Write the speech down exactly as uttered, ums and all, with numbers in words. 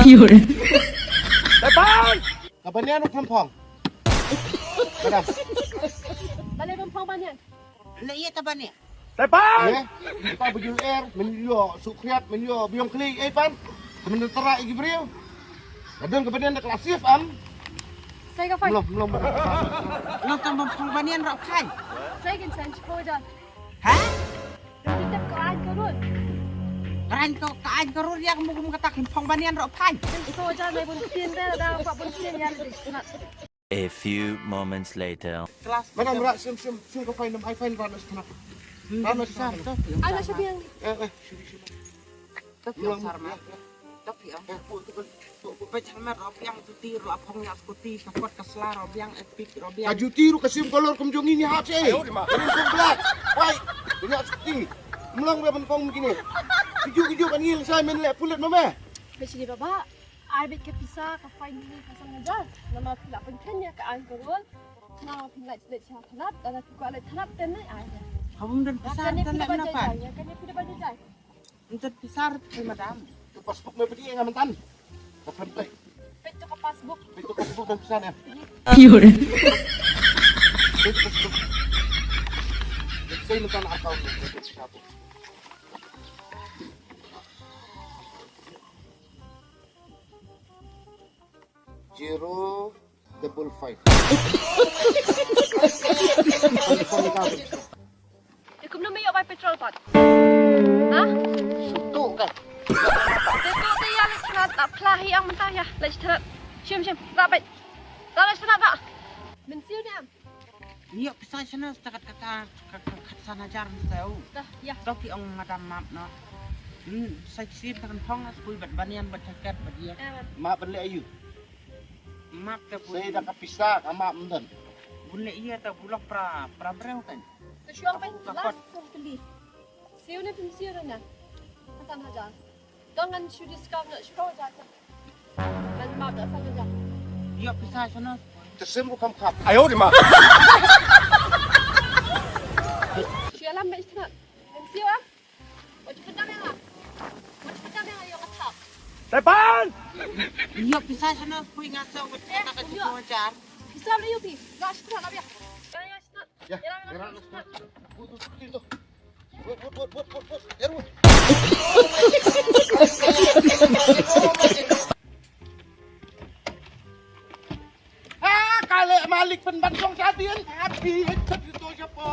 Fiore. Tepan! Ka banian ruh khlem phong. Madam. Balei ban phong banian? Leh ïa ta banian. Tepan! Eh, ka bujul er, men ïoh sukhriat, men ïoh biong khlieh, eh pan. Men tara igi briew. Ka don ka banian da ka la sif am. Sai ka fai. Mlom, mlom. Long tang ban phong banian ruh phai. Sai kin san chiko da. Ha? Kita ka aiñ ka rud. Ka aiñ ka, ka aiñ ka rud ïa ka mut kum kata kin phong banian ruh phai. Ito ja me bun tin da da pa bun tin ïa di. A few moments later. Kelas. Madam, ra sim sim sim ka fine, ai fine ba nas tana. Ba nas tana. Ai na shabiang. Eh eh. Tapi Ulang, sar ma. Tapi ang. Eh, bu tu kan. Peit helmet ruh biang, juti ruh phong ïa skuti, ka kot ka sla ruh biang, epic ruh biang. Ka juti ruh ka sim kolor kum jong ngi ni hap seh. Ayo, di ma. Kum black, white. Ïa skuti. Mlong ruh ban phong kine. Kiju kiju kan ngil sai men leh pulit ma me. Ka sini baba. Ai bit ka pisa ka fine ni ka san hajar. Nama phi la pynkheiñ ïa ka aiñ ka rud. Nama phi la leit sha thanat, lada phi kwah leit thanat ten ai. Habum don pisa ten leh napa? Ïa kan ïa phi da ba jai. Ntet pisa rit phi madam. Tu passbook me pidi nga mentan. Ka phen pei. Peit tu ka passbook. Peit tu passbook dan pisa ne. Fiore. Peit passbook. Sei mentan account ne pisa tu. Zero double five. Te kumno me ïoh bai petrol pat? Ha? Sutu kan. Te tu te ïa leit thanat, ap khla hi ang mynta ïa leit thanat. Shim shim, ra bait. Ra leit thanat ra. Mynsiem ne em? Ïoh pisa shano setakat kata ka, ka, ka san hajar mynta u. Dah, ïa. To ki ong madam map no. Hmm, sa sien ta kan phong as kui bad banian bad jaket bad ïa. Eh, map. Map ban leh ayu. Map te bun. Sei da ka pisa ka map mynta. Bun leh ïa ta bulok pra, pra breu kan. Ka shuang ban ka last kot. Song kali. Siew ne pynsiw ne na. Ka san hajar. Dang ngan shu discount na shu hajar. Ngan map da san hajar. Ïoh pisa shano. Te sim u kham khap. Ayo di ma. Shu ïalam bad shu tnat. Pynsiw am. Wat shu pyndam ïa nga. Wat shu pyndam ïa nga ïoh nga thap. Tepan! Ïoh pisa shano pui nga sa wat shu tnat ka shu hajar. Pisa la ïoh phi. La shu tnat la biang. Ïa, ïa, shu tnat. Ïa, ïa, ïa, ïa, ïa, ïa. Wut, wut, wut, wut, wut, wut. Ïa, wut. Ah, ka leh malik pynban song sha dien, ka dien, ka dien to sha po.